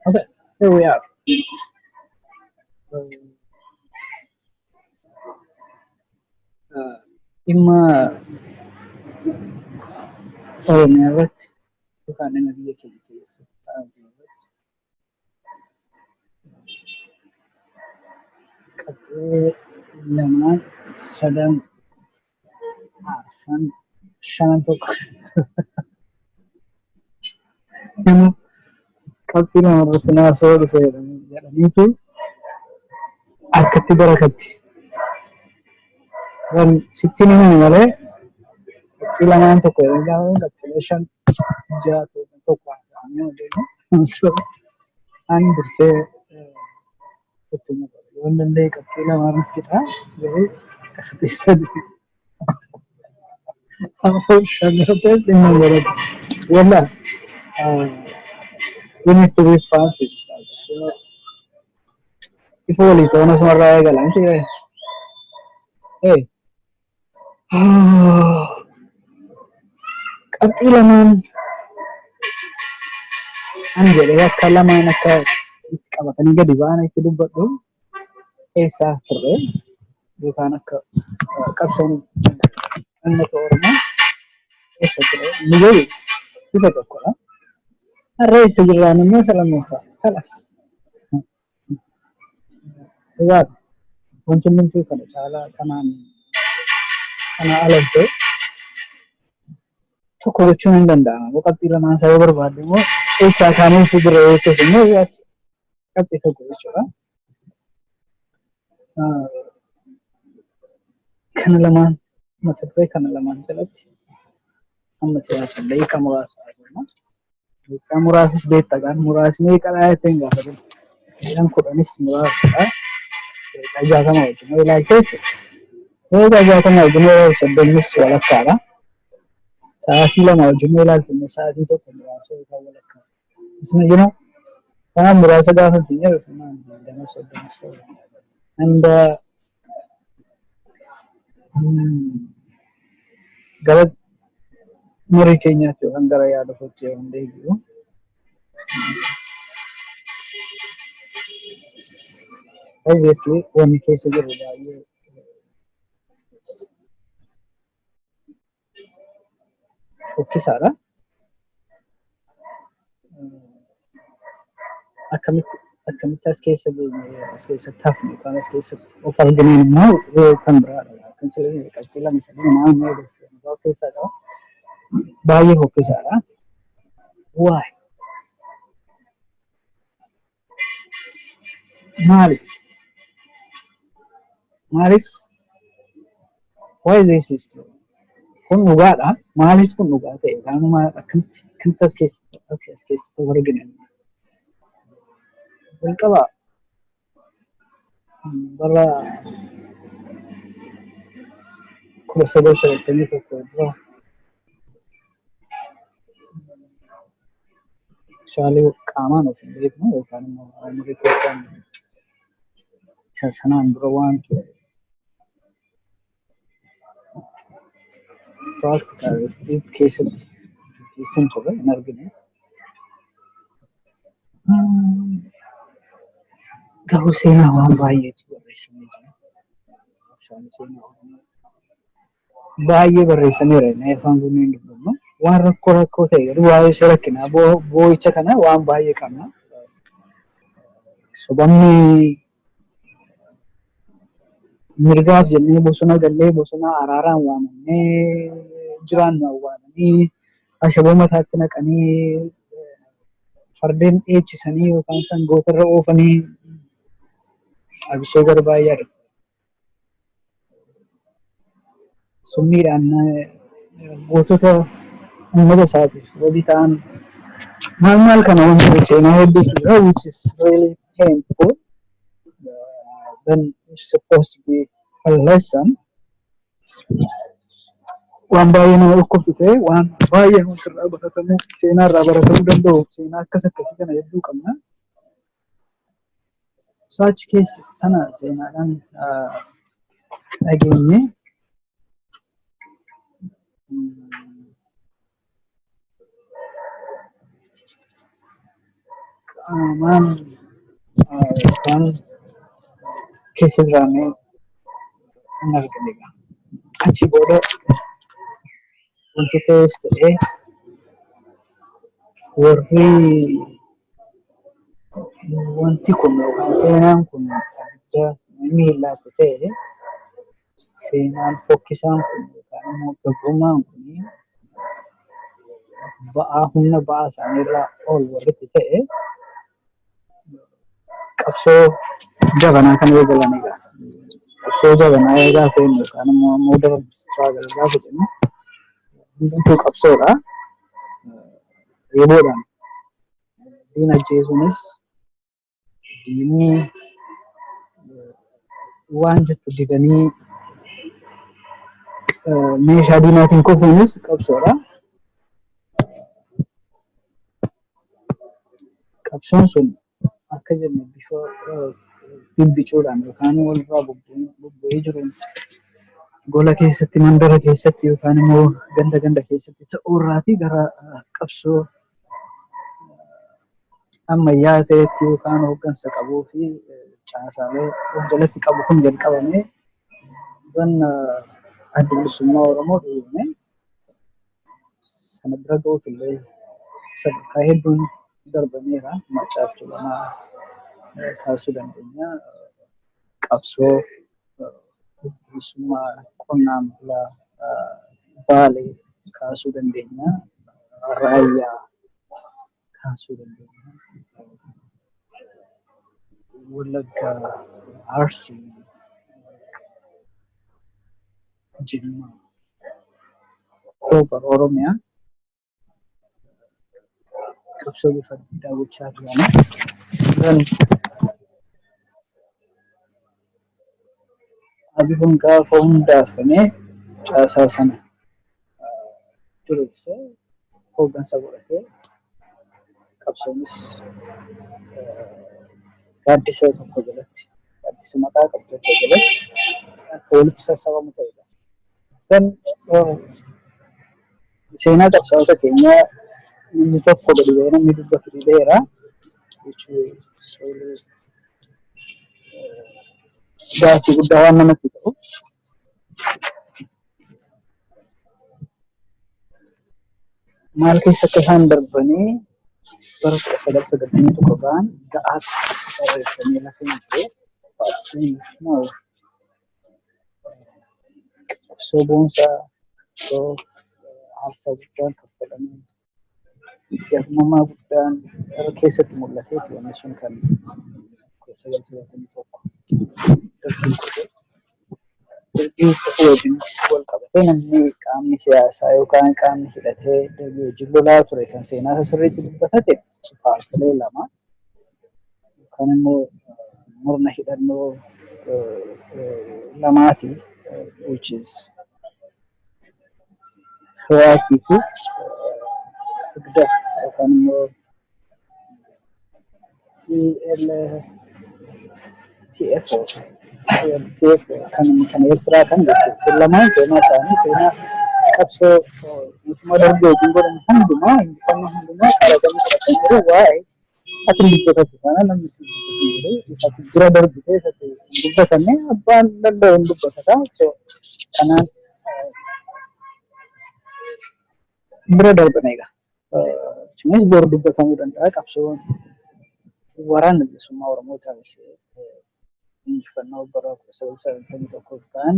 Okay, here we are. Dhimma Oromiyaa irratti yookaan dhimma biyya keenya keessatti ta'aa jiru irratti qabxii lamaan, sadan, arfan, shanan tokko nama qabxii lama irratti naasoo dhufe jedhaniitu harkatti barakatti. Wan sitti hin himani malee qabxii lamaan tokko jedhanii gaafa qabxiilee shan, ja'a, torba tokko haasa'anii adeemu. So an dursee itti himuu qaba. Yoo hin danda'e qabxii lamaan fida, garuu qabxii sadii, afur, shan yoo ta'es dhimma hin godhatu. Wallah, we need to be frank with each other. So ifa walii ta'uun asumarraa eegala miti ree? Hey. Qabxii lamaan an jedhee akka lamaan akka itti qabatanii gadi ba'an itti dubbadhu, eessaa turre yookaan akka qabsoon uummata Oromoo eessa ture inni jedhu isa tokkodha. Har'a eessa jirraan immoo isa lammaffaa. Kalas. Dhugaadha. Wanti hundumtuu kana caalaa kanaan kana ala ta'e tokko gochuun hin danda'ama. Qabxii lamaan isaa yoo barbaadde immoo eessaa kaanee eessa jirra yoo jettus immoo qabxii tokko jechuudha. Kana lamaan, mata duree kana lamaan jalatti amma siyaasa daqiiqaa muraasa haasofna. Daqiiqaa muraasis beektaa kan muraasni meeqadha jettee hin gaafatin. Daqiiqaan 10s muraasadha. Daqiiqaa 60 wajjin yoo ilaalte jechuudha. Daqiiqaa 60 wajjin yoo 30s walakkaadha. Sa'aatii 2 wajjin yoo ilaalte immoo sa'aatii 1 muraasa yookaan walakkaa. Isuma kanaaf muraasa gaafa hin jedhu 20, 30s ta'uu danda'a. And gara marii keenyaatti yookaan gara yaada kootti yoo deebi'u, obviously wanni keessa jiru baay'ee fokkisaadha. Akkamitti as keessa geenye, as keessatti hafne yookaan as keessatti of argineen immoo kan biraadha. Kan sirrii qabxii lama sadii maal maal of keessaa qaba. Baay'ee fokkisaadha. Why? Maaliif? Maaliif? Why is this is true? Kun dhugaadha. Maaliif kun dhugaa ta'e? Yookaan maal akkamitti as keessatti of argine? Jalqaba bara 1991 dura shaalii qaamaan of hin beeknu yookaan immoo umurii kootaan isa sanaan dura waan ture practical keessatti keessan turre hin argine. Garuu seenaa waan baay'eetu barreessamee jira. Shaalii seenaa Oromoo baay'ee barreessameera. Inni afaan kunneen dubbannu. Waan rakkoo rakkoo ta'e garuu waa'ee ishee rakkinaa boo'icha kana waan baay'ee qabna. Sobamni mirgaaf jennee bosona gallee bosona araaraan waamamnee jiraannu awwaalanii, ashaboo mataatti naqanii, fardeen dheechisanii yookaan sangoota irra oofanii Abishee Garbaa yaada. Summiidhaan gootota uummata isaatiif wabii ta'an maal maal kana wanti seenaa hedduutu jira, which is really painful. Then it's supposed to be a lesson. Waan baay'ee nama dhukkubsu ta'e, waan baay'ee wanti irraa baratamuu, seenaa irraa baratamuu danda'u, seenaa akkas akkasii kana hedduu qabna. So achi keessa sana seenaadhaan dhageenye Qaamaan yookaan keessa jiraannee hin argine egaa. Achi booda wanti ta'es ta'ee, warri wanti kun yookaan seenaan kun abidda miillaatti ta'e, seenaan fokkisaan kun yookaan immoo gabrummaan kun ba'aa humna ba'aa isaaniirraa ol warritti ta'e, qabsoo jabanaa kan eegalan egaa. Qabsoo jabanaa gaafa jennu yookaan immoo modern struggle gaafa jennu, hundumtuu qabsoodha. Eeboodhaan diina ajjeesuunis, diinni waan jettu didanii meeshaa diinaatiin kufuunis qabsoodha. Qabsoon sun akka jennu bifa bibbicuudhaan yookaan walirraa bubbu'ee jiruun gola keessatti, mandara keessatti yookaan immoo ganda ganda keessatti ta'uurraatii gara qabsoo ammayyaa ta'etti yookaan hooggansa qabuu fi caasaalee of jalatti qabu kun jalqabamee, zan Adda Bilisummaa Oromoo dhugume. Sana bira ga'uuf illee sadarkaa hedduun darbameera. Maccaaf Tuulamaa kaasuu dandeenya. Qabsoo bilisummaa qonnaan bulaa Baalee kaasuu dandeenya. Raayyaa kaasuu dandeenya. Wallaggaa, Arsii, Jimma, Rooba Oromiyaa qabsoo bifa addaa gochaa turani. Dhaabbi kun gaafa hundaafame caasaa sana diriirsee, hooggansa godhatee, qabsoonis gaaddisa tokko jalatti, gaaddisa maqaa qabu tokko jalatti akka walitti sassaabamu ta'edha. Then seenaa qabsaa'ota keenyaa namni tokko gadi ba'ee namni dubbatu dhibeera. Jechuun gaaffii guddaa waan namatti ta'u. Maal keessa akka isaan darbanii bara 1991 ba'an ga'aatti barreeffamee lafa hin jiru. Qabsoo boonsaa, qabsoo aarsaa guddaan kaffalamee, gabrummaa guddaan keessatti mul'ateeti wanni sun kan 1991 darbiin kufe. Darbii kufuu wajjin wal qabatee namni qaamni siyaasaa yookaan qaamni hidhatee darbii wajjin lolaa ture kan seenaa isa sirriitti dubbatate paartilee lama yookaan immoo murna hidhannoo lamaati, which is Hawaatii fi Higdaf yookaan immoo ELPF kan Eertiraa kan jechuudha. Kun lamaan seenaa isaanii, seenaa qabsoo mootummaa darbii wajjin godhan hundumaa, injifannoo hundumaa qabatanii fudhatanii jiru. Waa'ee ati dubbatatu kana namni si dubbatu jiru. Isatti bira darbitee isatti hin dubbatanne, abbaan danda'u hin dubbatata. So kanaan bira darban egaa. Sunis boru dubbatamuu danda'a. Qabsoon Waraanni Bilisummaa Oromoo taasise injifannoo bara 1991 ta'an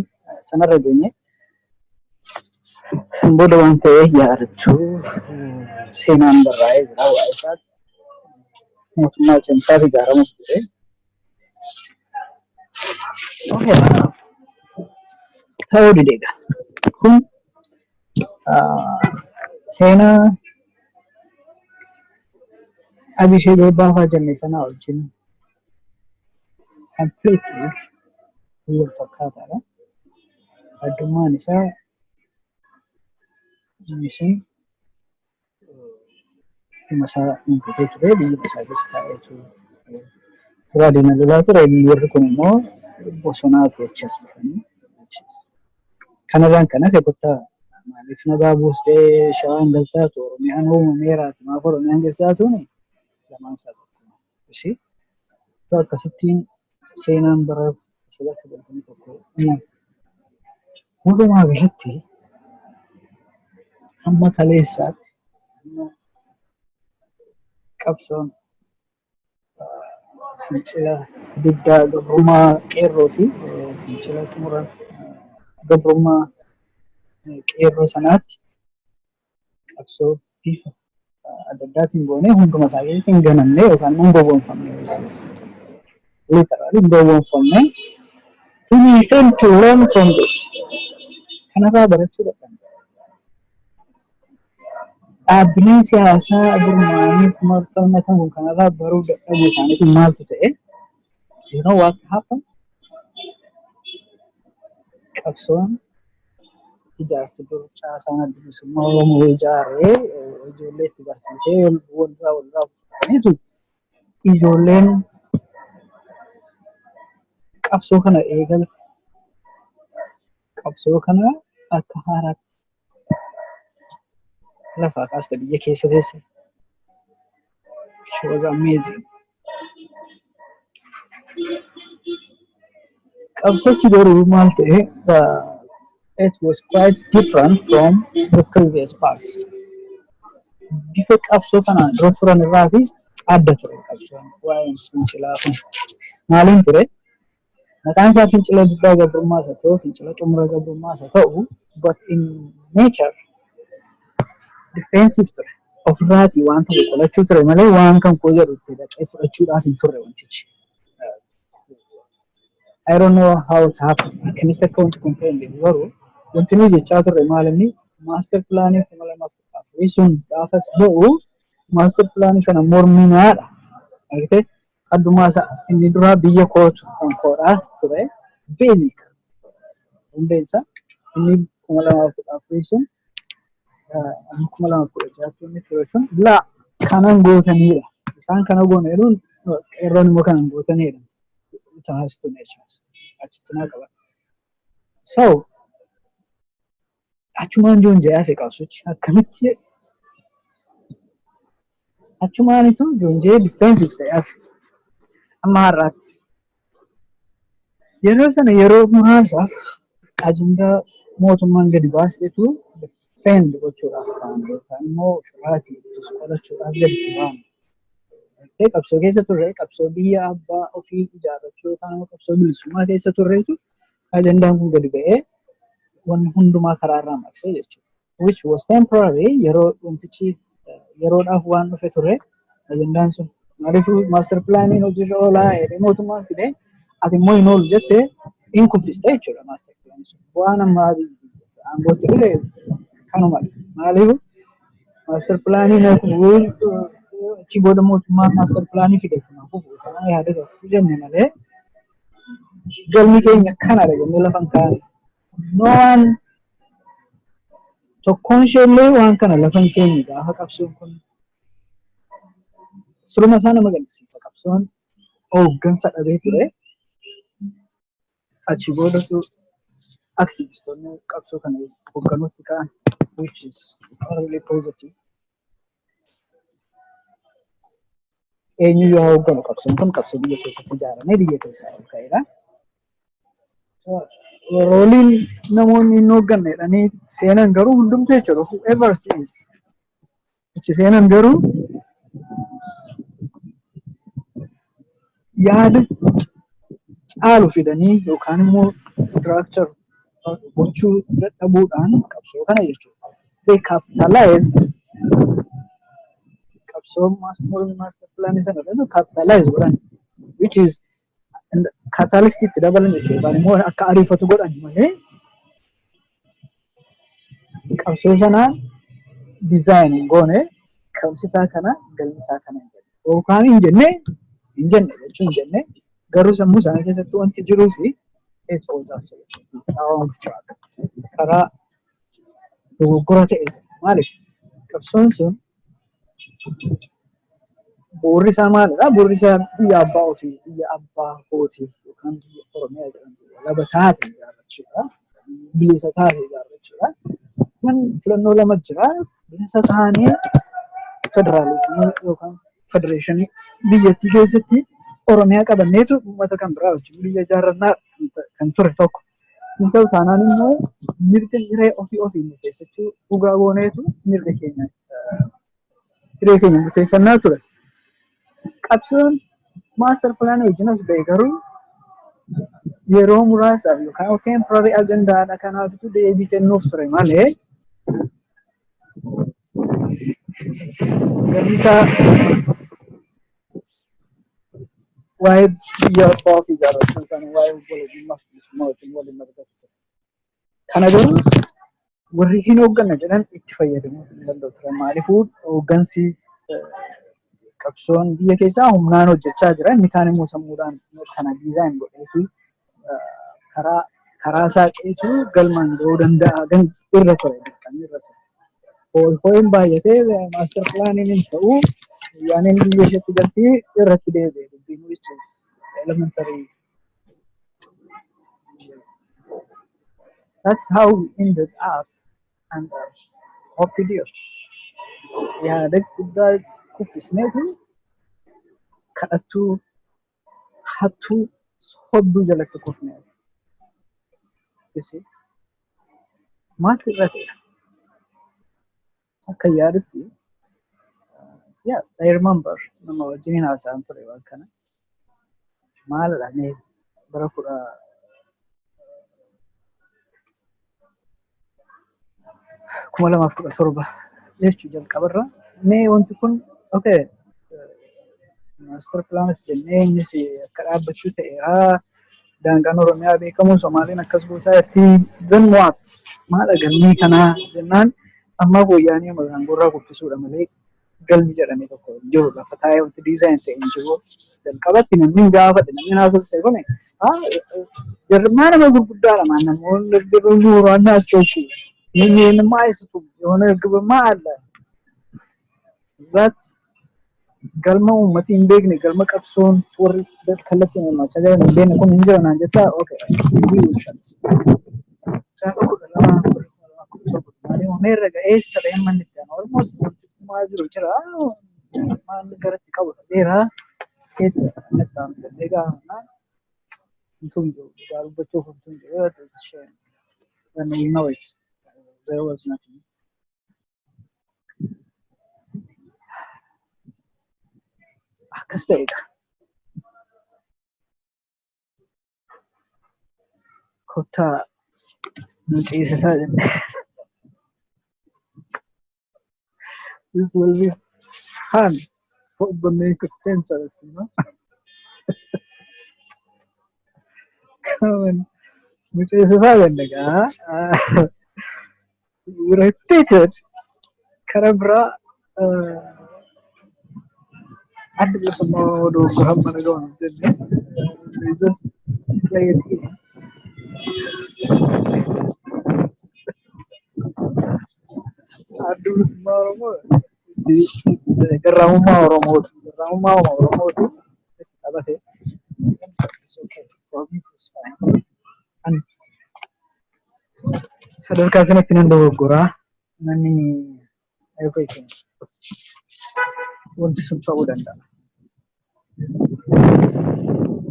sanarra geenye. San booda waan ta'e yaadachuu seenaan barraa'ee jira waa'ee isaa. Mootummaa cimsaaf ijaaramuuf ture. Ta'uu dide egaa. Kun seenaa Abishee Gobbaa fa'aa jenne sanaa wajjin completely wal fakkaataadha. Addummaan isaa inni sun dhuma isaa dhuunfatee ture, biyya isaa keessa taa'eetu turaa diina lolaa ture. Inni warri kun immoo bosonaati achi as dhufanii. Kanarraan kan hafe kottaa maaliif nagaa buustee Shawaan gazzaatu, Oromiyaan uumameeraati, maaf Oromiyaan gazzaatuuni lamaan isaa tokkuma. See? So akkasittiin seenaan bara 1991 uumame. Walumaa galatti hamma kaleessaatti hamma qabsoon fincila diddaa gabrummaa qeerroo fi fincila xumura gabrummaa qeerroo sanaatti qabsoo bifa adda addaatiin goonee hunduma isaa keessatti hin ganamne yookaan immoo hin gowwoomfamne. Literally hin gowwoomfamne. So we fail to learn from this. Kanarraa barachuu dadhabne. Dhaabbileen siyaasaa gurmaa'anii falmatan kun kanarraa baruu dadhabuu isaaniitiin maaltu ta'e? You know what happened? Qabsoon ijaarsi dur caasaan Adda Bilisummaa Oromoo ijaaree ijoollee itti barsiisee walirraa walirraa fudhataniitu ijoolleen qabsoo kana eegalte, qabsoo kana akka haaraatti lafaa kaaste biyya keessa teesse. She was amazing. Qabsochi garuu maal ta'e? It was quite different from the previous parts. Bifa qabsoo kanaan dura turan irraati adda ture qabsoon waa'een fincilaa kun. Maaliin ture? Maqaan isaa fincila diddaa gabrummaas haa ta'u, fincila xumura gabrummaas haa ta'u, but in nature defensive ture. Ofirraatii waan tokko qolachuu ture malee waan kan koo jedhu itti dhaqee fudhachuudhaaf hin turre wantichi. I don't know how it happened. Akkamitti akka wanti kun ta'e hin beeku, garuu wanti nuyi jechaa turre maal inni master planii 2014 sun gaafas ba'u master planii kana morminaadha. Argitee, addumaa isaa inni duraa biyya kootu kan koodhaa ture basic hundeen isaa. Inni 2014 sun, 2016tti inni ture sun laa kanan gootanidha. Isaan kana goone jedhuun, qeerroon immoo kanan gootanidha. It has to nature. Achitti naa qaba. So achumaan joon jedhee hafe qabsochi akkamitti achumaanitu joonjee defensive ta'e hafe amma har'aatti. Yeroo sana yeroo muraasaaf ajandaa mootummaan gadi baastetu defend gochuudhaaf ta'an yookaan immoo ofirraatii ittis qolachuudhaaf gadi itti ba'an. Qabsoo keessa turre, qabsoo biyya abbaa ofii ijaarrachuu yookaan immoo qabsoo bilisummaa keessa turreetu ajandaan kun gadi ba'ee wanni hundumaa karaarraa maqsee jechuudha. Which was temporary, yeroo wantichi yeroodhaaf waan dhufe ture ajandaan sun. Maaliif master planiin hojiirra oolaa jedhee mootummaan fide, ati immoo hin oolu jettee hin kuffiste jechuudha master planii sun. Bu'aan amma aangootti dhufe kanuma. Maaliif master planiin kufuu, achi booda mootummaan master planii fide kun kufu kana yaada kufu jenne malee galmi keenya kanadha jennee lafa hin kaa'anne. No one, tokkoon isheellee waan kana lafa hin keenye gaafa qabsoon kun suruma isaa nama gaddisiisa. Qabsoon hooggansa dhabee ture. Achi boodatu aktivistoonni qabsoo kana hoogganuutti ka'an, which is really positive. Eenyuyyuu haa hoogganu, qabsoon kun qabsoo biyya keessatti ijaaramee biyya keessaa ol ka'edha. Roleiin namoonni hin hoogganne jedhanii seenan garuu hundumtuu jechuudha. Whoever it is. Itti seenan garuu yaada caalu fidanii yookaan immoo structure gochuu dadhabuudhaan qabsoo kana jechuudha. They capitalized qabsoo mormii master plan sana irratti capitalize godhan, which is catalyst itti dabalan jechuudha. Yookaan immoo akka ariifatu godhan malee qabsoo sana design hin goone, ka'umsi isaa kana, galmi isaa kana hin jenne. Yookaan hin jenne, hin jenne jechuun hin jenne, garuu sammuu isaanii keessatti wanti jiruu fi it was absolutely wrong track. Karaa dogoggora ta'e. Maaliif qabsoon sun bu'uurri isaa maalidha? Bu'uurri isaa biyya abbaa ofii, biyya abbaa kootii yookaan biyya Oromiyaa jedhamtu walaba taate ijaarrachuudha. Bilisa taate ijaarrachuudha. Kan filannoo lama jira. Bilisa taanee federaalizimii yookaan federeeshinii Biyyattii keessatti Oromiyaa qabanneetu uummata kan biraa wajjin biyya ijaarrannaa kan ture tokko. Hin ta'u taanaan immoo mirga hiree ofii ofii murteessachuu dhugaa gooneetu mirga keenya, hiree keenya murteessannaa ture. Qabsoon master plan wajjin as ba'e garuu yeroo muraasaaf yookaan temporary agendaadha, kanaafitu deebii kennuuf ture malee galmi isaa waa'ee biyya abbaa ofii ijaarrachuu kan waa'ee walabummaa fi bilisummaa wajjin waliin margatu ture. Kana garuu warri hin hoogganna jedhan itti fayyadamuu hin danda'u ture. Maaliifuu hooggansi qabsoon biyya keessaa humnaan hojjechaa jira. Inni kaan immoo sammuudhaan kana design godheetu karaa saaqeetu galmaan ga'uu danda'a irra ture, dirqamni irra ture. Hooyin baay'atee master planiin hin ta'u, wayyaaneen biyya isheetti galtii irratti deebi'e dubbiin, which is elementary. That's how we ended up under OPDO. Yaada guddaa kuffisneetu kadhattuu, hattuu, sobduu jalatti kufne. You see? Maaltu irra ta'e? Akka yaadutti, yeah, I remember nama wajjiniin haasa'an ture waan kana. Maalidha mee bara 2017 jechuu jalqabarra mee wanti kun, okay, master planis jennee innis akka dhaabbachuu ta'eera. Daangaan Oromiyaa beekamu, Somaaliin akkas gootaa jirti. Then what? Maal galmii kanaa jennaan, amma wayyaanee aangorraa kuffisuudha malee galmi jedhame tokko hin jiru. Lafa taa'ee wanti design ta'e hin jiru. Jalqabatti namni hin gaafadhe, namni haasofse kun jarmaa nama gurguddaadha. Maan namoonni ምሁራን ናቸው እኮ፣ ይህንማ አይስቱም። የሆነ ግብማ አለ። That galma uummati hin beekne, galma qabsoon warri kallattii hirmaachaa jiran hin beekne kun hin jira naan jettaa, okay, we will shall see. Gaafa 12, 2017 maaliif meerra ga'eessa dha'een manni itti aanu almost wanti dhumaa jiru jira, maal garatti qabu dhabeera, keessa itti aanu jennee gaafannaan homtuu hin jiru. Dhugaa dubbachuuf homtuu hin jiru. It's a shame. When we know it, there was nothing. Akkas ta'edha. Kottaa nu ceesisaa jenne. This will be fun for the next centuries. Come on. Nu ceesisaa jenne gaa. We repeated. Karaa biraa Adda Bilisummaa Oromoo dogoggora hamma dhaga'uun hin jenne. They just play it in. Adda Bilisummaa Oromoo garraamummaa Oromootu, garraamummaa Oromootu itti taphate. It's okay. For me it's fine. Anis sadarkaa sanatti nan dogoggoraa. Namni everything wanti sun ta'uu danda'a.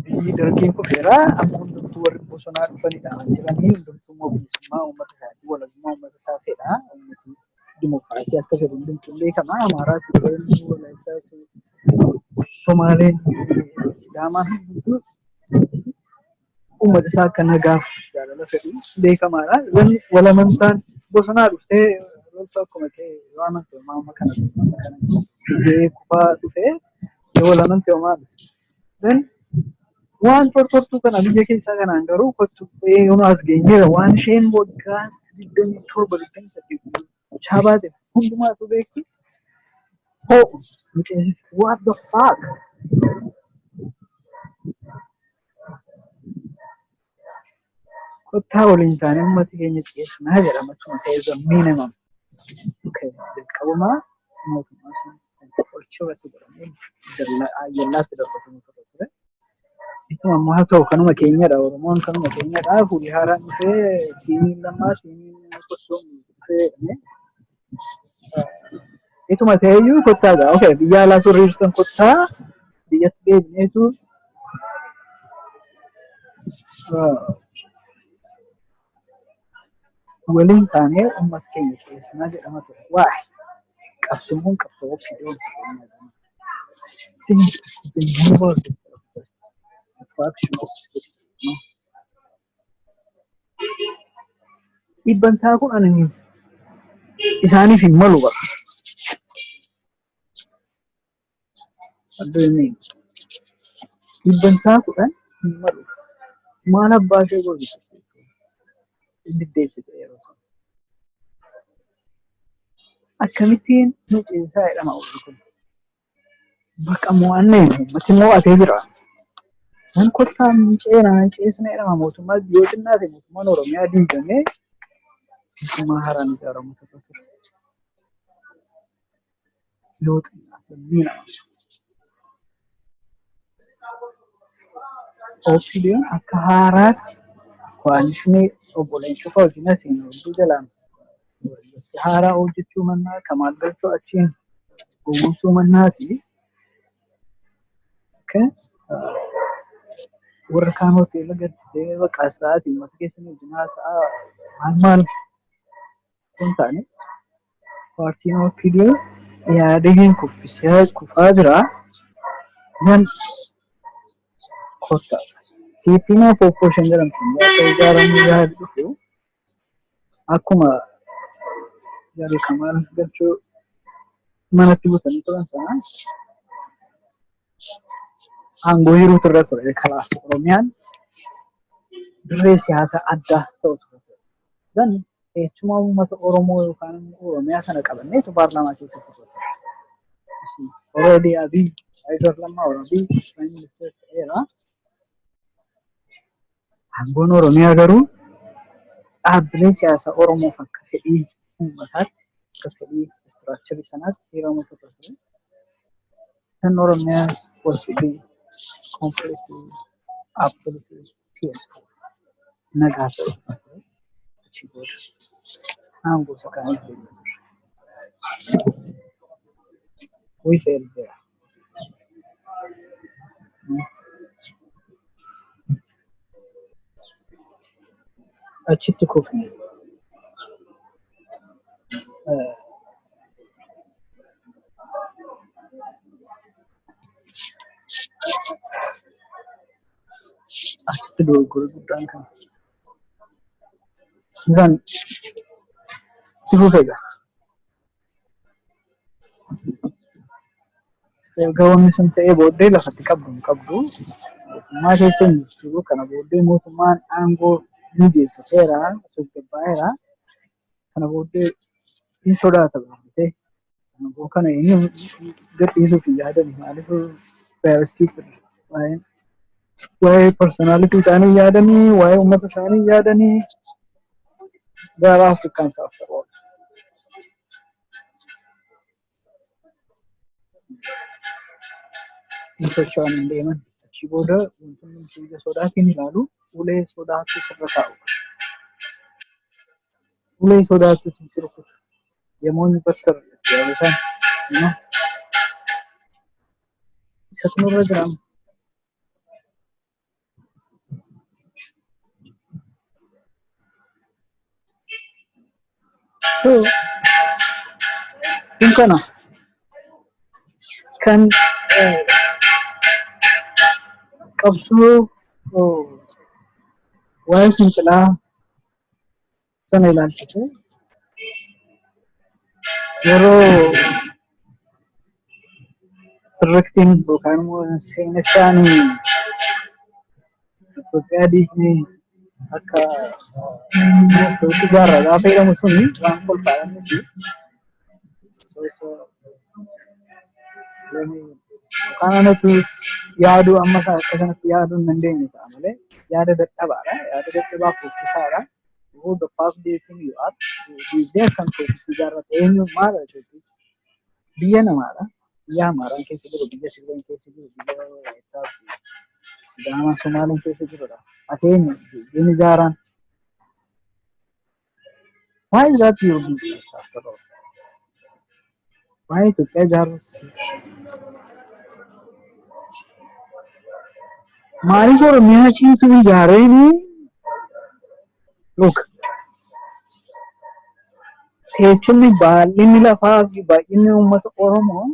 Biyyi dargiin kufeera, amma hundumtuu warri bosonaa dhufanidha kan jiranii, hundumtuu immoo bilisummaa uummata isaatii, walabummaa uummata isaa fedha. Uummati dimokiraasii akka fedhu hundumtuu beekama. Amaaraa, Tigreen, Walaayittaa, Somaaleen, Sidaamaan hundumtuu uummata isaa akka nagaaf jaalala fedhu beekamaadha. Wanni walamantaan bosonaa dhuftee loltu akkuma ta'e yoo amante homaa, amma kana amma kana dhufee kufaa dhufee yoo walamante homaa miti. Then waan tortortuu kana biyya keessaa kanaan garuu kottu yooma as geenyeera, waan isheen waggaa 27, 28 gochaa baate hundumaatu beekti. Hoo nu ceesise. What the fuck? Kottaa waliin taanee uummata keenya ceesnaa jedhama tun ta'e the minimum. Okay, jalqabumaa mootummaa sun qoricha irratti godhamee jallaatti darbatamu ture ture. Ittuma ammoo haa ta'u, kanuma keenyadha, Oromoon kanuma keenyadha, fuulli haaraan dhufee, tiimiin lammaa, tiimiin kossoon dhufee jedhamee ituma ta'eyyuu kottaa gaa, okay, biyya alaa surrii jirtan kottaa Biyyatti deebineetu waliin taanee uummata keenya ceesifnaa jedhama ture. Waa qabsoon kun qabsoo OPDO. They never deserve this attraction of victory. Dhibbantaa kun ani isaaniif hin malu bara. What do you mean? 10% hin malu. Maal abbaa ishee godhu? Diddeessite yeroo sana. Akkamittiin nu ceesisaa jedhama warri kun. Bakka mo'annee uummati mo'atee jira. Nan kottaa hin ceenaa hin ceesna jedhama mootummaa yoo xinnaate mootummaan Oromiyaa diigamee mootummaa haaraan ijaaramu tokko ture. Yoo xinnaate ni nama. OPDOn akka haaraatti coalitionii obbo Leencoo fa'aa wajjin asiin hedduu jalaan haaraa hojjechuu mannaa Kamaal Galchoo achiin gowwoomsuu mannaati. Warra kaan hoteela galtee bakka as ta'aatii uummata keessan wajjin haasa'aa maal maal kun taane paartiin OPDO yaadeen kuffisee kufaa jira. Zan kottaa. PP'n opposition jedhamtu gaafa ijaaramuu yaadu dhufu akkuma jarri Kamaal Galchoo manatti butanii turan sana aangoo hiruutu irra ture. Kalaas Oromiyaan dirree siyaasaa addaa ta'u ture. Zan eechuma uummata Oromoo yookaan immoo Oromiyaa sana qabanneetu paarlaamaa keessatti ture. Already Abiy, Either Lammaa or Abiy Prime Minister ta'eera. Aangoon Oromiyaa garuu dhaabbilee siyaasaa Oromoof akka fedhii uummataatti, akka fedhii structurii sanaatti hiramutu irra ture. Kan Oromiyaa was to be completely, absolutely peaceful. Nagaa ta'u achi booda aangoo isa kaaniif deema ture. We failed there. Achitti kufne. Achitti dogoggora guddaan kana. Isaan si fufee egaa. Erga wanni sun ta'ee booddee lafatti qabdu hin qabdu. Mootummaa keessa hin jirtu. Kana booddee mootummaan aangoo mijeessateera, tasgabbaa'eera. Kana booddee hin sodaata baay'atee. Aangoo kana eenyu gadhiisuuf hin yaadani. Maaliif they are stupid. Waa'ee personality isaanii yaadanii, waa'ee uummata isaanii yaadanii they are Africans after all. Hin socho'an hin deeman. Achii booda wantoonni ija sodaatiin ilaalu ulee sodaatu sirra taa'u. Ulee sodaatu si rukutu. Yemoonni bakka yeroo isaan isatu nurra jira. So kun kana kan qabsoo waa'ee fincilaa sana ilaalchise yeroo sirriktiin yookaan immoo seenessaan Itoophiyaa diignee akka Itoophiyaa ijaarra gaafa jedhamu suni waan kolfaadha innis. Yookaan anatu yaaduu amma akka sanatti yaaduu hin dandeenye ta'a malee yaada dadhabaadha. Yaada dadhabaa fokkisaadha. Who the fuck do you think you are? Diigdee akkam Itoophiyaa ijaarrate eenyu maal Itoophiyaa? Biyya namaadha. Biyya Amaaraan keessa jiru, biyya Tigreen keessa jiru, biyya Walaayittaa, Sidaamaa, Somaaliin keessa jirudha. Ati eenyu? Diigdeen ijaaraan. Why is that your business after all? Waa'ee Itoophiyaa ijaaruus Maaliif Oromiyaa ciituu ijaareeni? Look, teechumni baay'inni lafaa fi baay'inni uummata Oromoo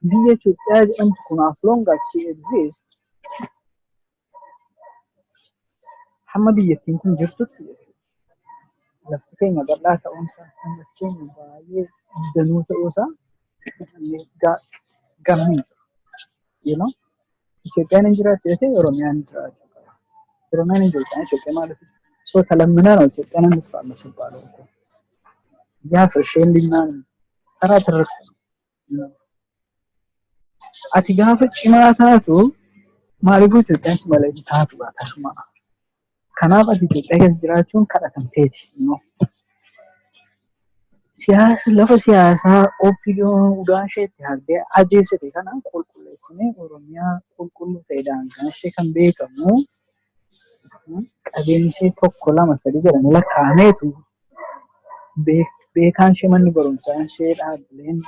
biyya Itoophiyaa jedhamtu kun, as long as she exists, hamma biyyattiin kun jirtutti jechuudha. Lafti keenya bal'aa ta'uunsaa, uummati keenya baay'ee danuu ta'uusaa gamni hin jiru. Itoophiyaan hin jiraattu yoo ta'e, Oromiyaan jiraachuu qaba. Oromiyaan hin jiru taanaan Itoophiyaa maaliif? So ተለምነ ነው ኢትዮጵያን እንስራ የምትባለው እኮ። ያ ፍርሼ ተራ ትርክት ነው። Ati gaafa cimaa taatu maaliifuu Itoophiyaan si malee hin taatu akkasuma. Kanaaf ati Itoophiyaa keessa jiraachuun kadhatamteeti. Siyaasa lafa siyaasaa OPDOn udaan isheetti hardee ajeessite kana qulqulleessinee, Oromiyaa qulqulluu ta'e, daangaan ishee kan beekamu, qabeenyi ishee tokko, lama, sadii jedhamee lakkaa'ameetu, beekaan ishee, manni barumsaa ishee, dhaabbileen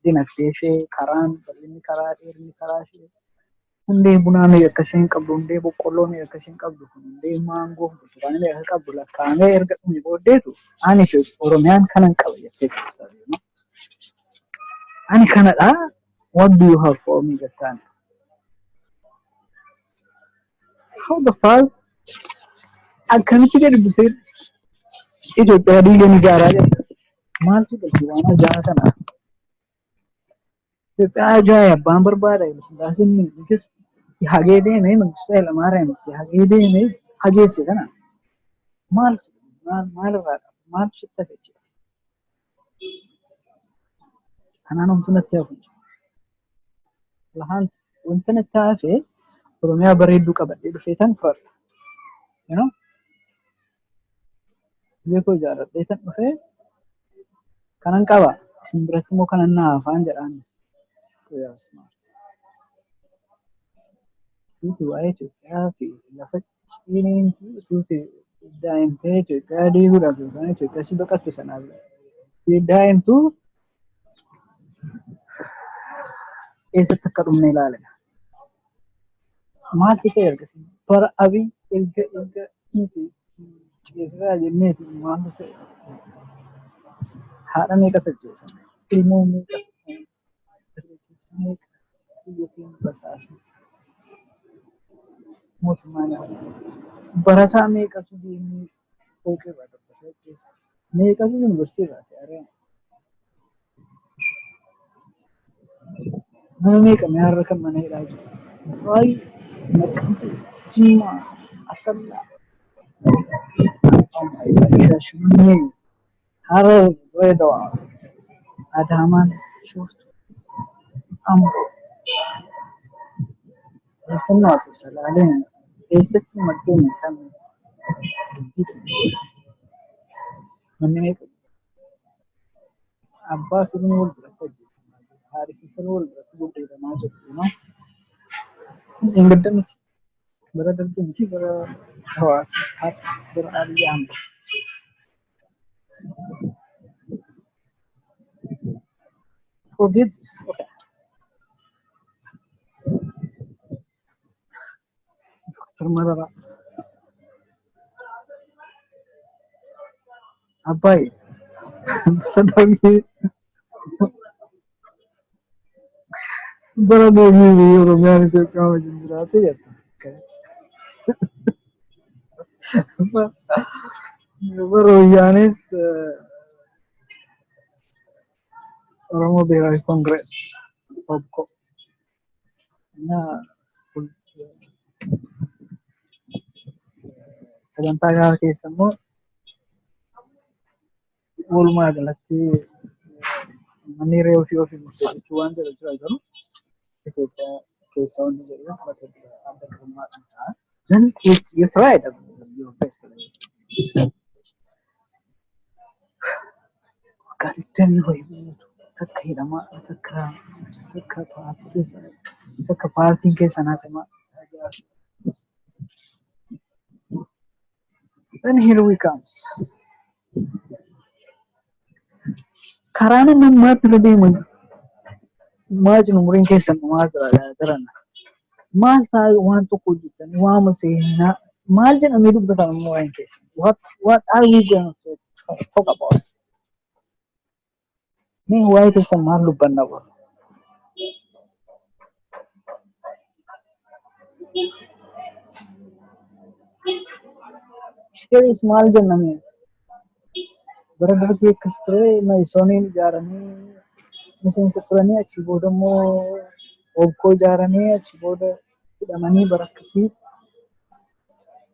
dinagdee ishee, karaan bal'inni karaa, dheerinni karaa ishee, hundee bunaa meeqa akka isheen qabdu, hundee boqqolloo meeqa akka isheen qabdu, hundee maangoo fi burtukaanii meeqa akka qabdu lakkaa'amee erga dhume booddeetu ani Oromiyaan kanan qaba jettee. Ani kanadha, what do you have for me jettaan. How the fuck, akkamitti gadi butee Itoophiyaa diiganii ijaaraa jirta? Maal si galchi waan ajaa kana? Itoophiyaa ajaa'e abbaan barbaada. Sillaaseen Minilikis hagee deemee, Mangistuu Hayilamaariyaam hagee deemee hajeesse kana. Maal si maal maalirraa qaba? Maal sitti hafe jechuudha? Kanaan homtuu natti hafu hin jiru. Lahaan wanta natti hafe Oromiyaa bareedduu qabadhee dhufee tan fudhadha. Biyya koo ijaarradhee tan dhufee kanan qaba. Isin biratti immoo kanan na hafaan jedhaan. We are smart. Tuuti waa'ee Itoophiyaa fi lafa ciniintu tuuti daa'imtee Itoophiyaa diiguudhaaf yookaan Itoophiyaa si baqattu sanaaf daa'imtu eessatti akka dhumne ilaalina. Maaltu ta'e ergasii? Bara Abiy erga nuti ceesisaa jenneeti maaltu ta'e? Haadha meeqatu ajjeesame? Ilmoo meeqa? Dargaggeessa meeqa? Xiyyatiin basaase? Mootummaa nyaate. Barataa meeqatu deemee fooqii irraa darbatee ajjeese? Meeqatu yuunivarsiitii irraa ta'e ari'ame? Nama meeqa har'a kan mana hidhaa jiru? Baay'ee Naqqamtee, Jimmaa, Asallaa, oh my God, Shaashamannee, Harar, Dirreedawaa, Adaamaan, Bishooftuu, Amboo. Eessannoo hafe? Salaaleen eessatti uummati keenya kan manni meeqa? Abbaa fi ilmi wal biratti ajjeefamaa jiru. Haadhi fi firri wal biratti gurguramaa jiru. Hin gadda miti. Bara dargii miti, bara Hawaasa miti, bara Abiyyi Ahmed. Forget this. Okay. Dr. Mararaa. Abbaay bara dargii, bara dargii biyya Oromiyaan Itoophiyaa wajjin jiraate jetta. Bara Wayyaanis Oromoo ብሔራዊ ኮንግረስ ኦብኮ እና sagantaa kana keessa immoo walumaa galatti manni hiree ofii ofii murteeffachuu waan jedhu jira, garuu Itoophiyaa keessa wanni jedhu mata duree adda durummaadhaan ta'a. Then you tried your best. Waggaa 20 wayii guutuu takka hidhamaa, takka paartii keessa, takka paartiin keessa naqamaa. Then here we comes. Karaan inni ammaatti irra deeman maajin umuriin keessan dhumaa jira jiran. Maal taa'e waan tokko hojjetanii waama seenaa maal jedhamee dubbatama immoo waa'een keessan? What are we going to talk about? Mee waa'ee keessan maal dubbanna boru? Series maal jenna mee? Bara darbii akkas ture, Mayisooniin ijaaramee miseensa turanii, achi booda immoo Oobkoo ijaaramee, achi booda hidhamanii, bara akkasii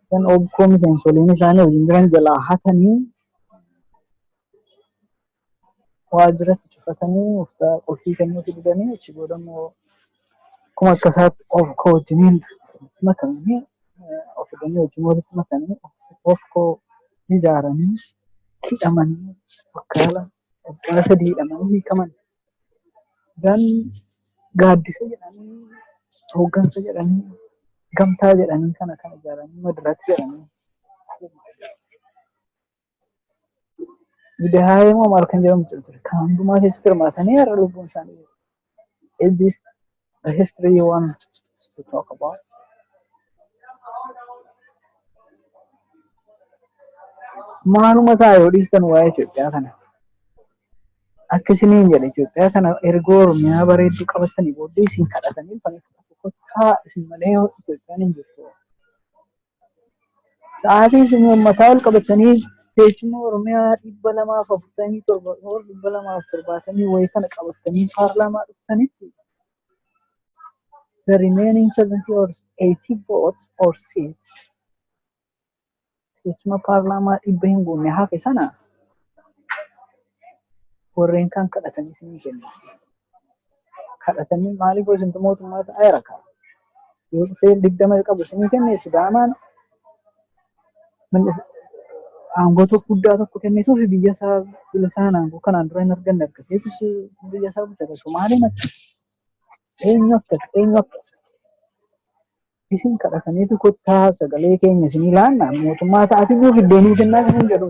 kan Oobkoo miseensoliin isaanii wajjin jiran jalaa hatanii, waajjiratti cufatanii, uffata qulfii kennuufi didanii, achi booda immoo akkuma akkasaatti Oobkoo wajjiniin makamanii, of fidanii wajjin walitti makanii Oobkoo ijaaranii, hidhamanii, waggaa 2, waggaa 3 hidhamanii hiikaman. Gan gaaddisa jedhanii, hooggansa jedhanii, gamtaa jedhanii, kana kan ijaaranii, madirak jedhanii. Midahaayee moo maal kan jedhamu ture. Kan hundumaa keessatti hirmaatanii har'a lubbuun isaanii. Is this the history you want to talk about? Maaluma ta'a yoo dhiistan waa'ee Itoophiyaa kana. Akka isiniin jedhe, Itoophiyaa kana erga Oromiyaa bareedduu qabatanii booddee isin kadhatanii dhufanii kottaa, isin malee Itoophiyaan hin jirtu. Sa'aatii isin mataa ol qabatanii teessuma Oromiyaa 247, 270 wayii kana qabatanii paarlaamaa dhuftanitti, the remaining 70 or 80 votes or seats, teessuma paarlaamaa 100 hin guunne hafe sana, warreen kaan kadhatanii isinii kennu. Kadhatanii maaliif isintu mootummaa ta'eera kaa. Yoo dhufee 20 qabu isinii kenne, Sidaamaan aangoo tokko guddaa tokko kennituuf biyya isaa bilisaan aangoo kanaan dura hin arganne argateetu biyya isaa bulchata. Somaaliin akkas. Eenyu akkas? Eenyu akkas? Isin kadhataniitu kottaa sagalee keenya isinii laanna, mootummaa ta'atii nuuf iddoo nuu kennaa isin jedhu.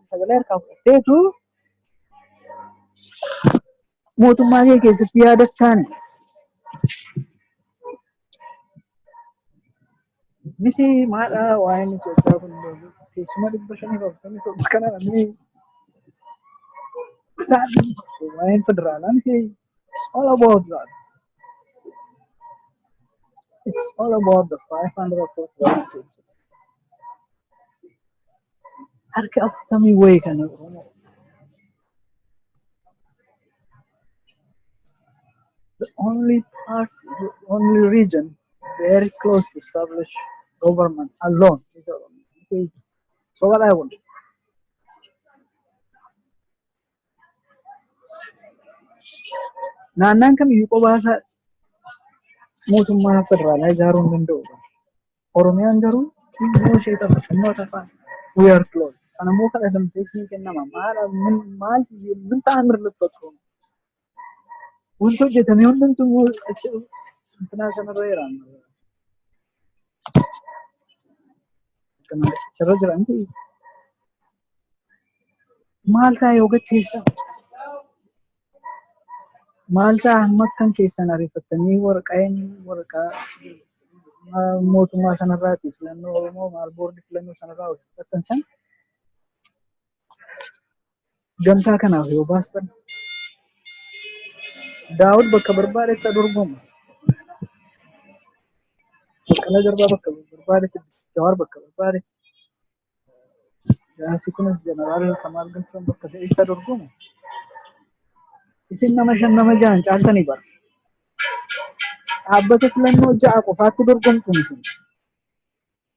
Sagalee harkaa fudhatteetu mootummaa kee keessatti yaadattaan miti. Maadha waa'een Itoophiyaa kun? Teessuma 547 kana namni waa'een federaalaa miti. It's all about that. It's all about the 547 seats. Harka 40 wayii kana Oromoo. The only part, the only region very close to establish government alone is Oromia. Okay. So what I want. Naannaan kamiyyuu qophaa mootummaa federaalaa ijaaruu hin danda'u. Oromiyaan garuu xinnoo ishee tafa, xinnoo tafaan we are close. Sana immoo kadhatamtee sii kennama. Maal maal min ta'amir lubbatu. Wanti hojjetame hundumtuu immoo intinaa sanarra jira. Akka mangisticharra jira miti. Maal ta'a yoo gatteessa? Maal ta'a hamma akkan keessan ariifattanii waraqaan waraqaa mootummaa sanarraati filannoo Oromoo maal boordii filannoo sanarraa hojjettan san gamtaa kanaaf yoo baastan, Daawud bakka barbaadetti dorgomu. Baqqalaa Garbaa bakka barbaadetti, Jawaar bakka barbaadetti, Jaarsi kunis Jeneraal Kamaal Galchuun bakka fe'etti dorgomu. Isin nama shan, nama jahan caaltanii bara. Dhaabbata filannoo ja'a qofaatti dorgomtu isin.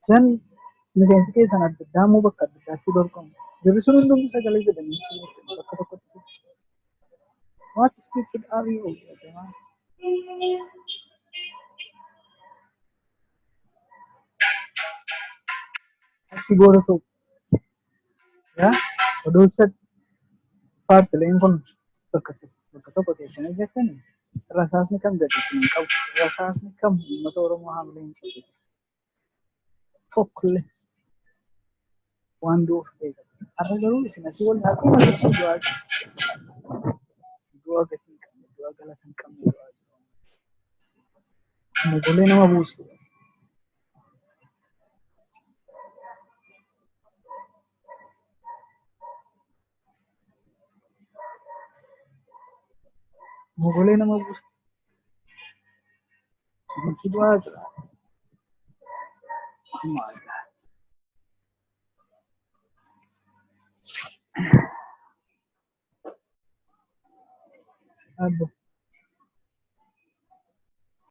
Isin miseensi keessan adda addaa immoo bakka adda addaatti dorgomu. Jarri sun hundumtuu sagalee jedhanii isin bakka tokkotti. What stupid are you? Jamaa? Achi booda tokko yaa oduu paartileen kun bakka tokko teessanii jettani, rasaasni kam gadi isin hin qabu. Rasaasni kam uummata Oromoo haamilee hin qabu. Tokkollee waan du'uuf beekama. Har'a garuu isin asii wal akkuma sochii du'aa jiru. Du'a gatii hin qabne, du'a galata hin qabne du'aa jiru. Mogolee nama buusu. Mogolee nama buusu. Namatti du'aa jira. Oh my God. Abbo.